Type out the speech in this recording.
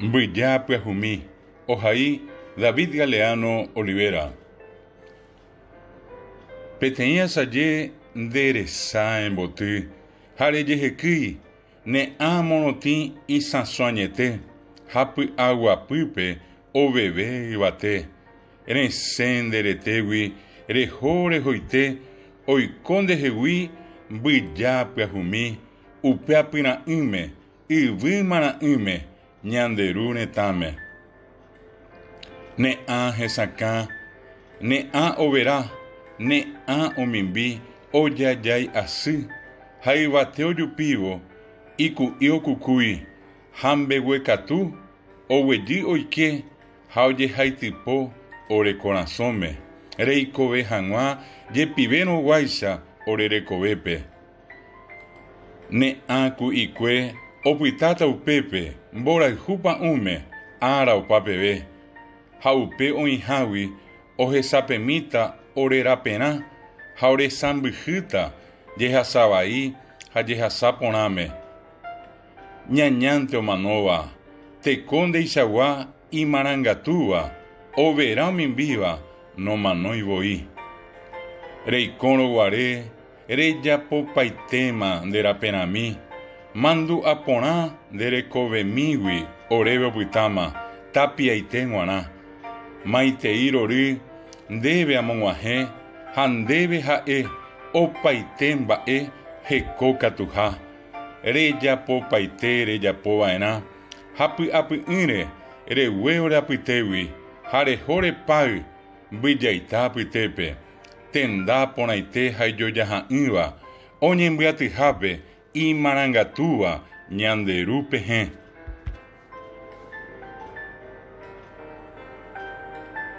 Mbyja pyahumi, ohai David Galeano Olivera. Peteĩ asaje nde resa emboty ha rejehekýi ne ã morotĩ isãso añete ha py'aguapýpe oveve yvate. Resẽ nde retégui reho rehoite oiko ndehegui mbyja pyahumi upe apyra'ỹme yvy mara'ỹme ñande Ru retãme. Ne ã hesakã, ne ã overa, ne ã omimbi ojajái asy ha yvate ojupívo iku'i okukúi ha mbeguekatu oguejy oike ha ojehaitypo ore korasõme, reikove hag̃ua jepivérõ guáicha ore rekovépe. Ne ã ku'ikue opytáta upépe mborayhu pa'ũme ára opa peve, ha upe oĩhágui ohesapemíta ore raperã ha oresãmbyhýta jehasa vai ha jehasa porãme. Ñañánte omanóva, teko ndeichagua imarangatúva, overa omimbíva nomanói voi. Reikórõ guare Rejapopaitéma nde raperãmi, mandu'a porã nde rekovemígui oréve opytáma tapiaite g̃uarã. Maitei rory ndéve amog̃uahẽ ha ndéve ha'e opaite mba'e heko katuha. Rejapopaite rejapo va'erã ha py'apy'ỹre regue ore apytégui ha reho repáy mbyjaita apytépe. Tenda porãite ha ijojaha'ỹva oñembyatyhápe imarangatúva ñande Ru pehẽ.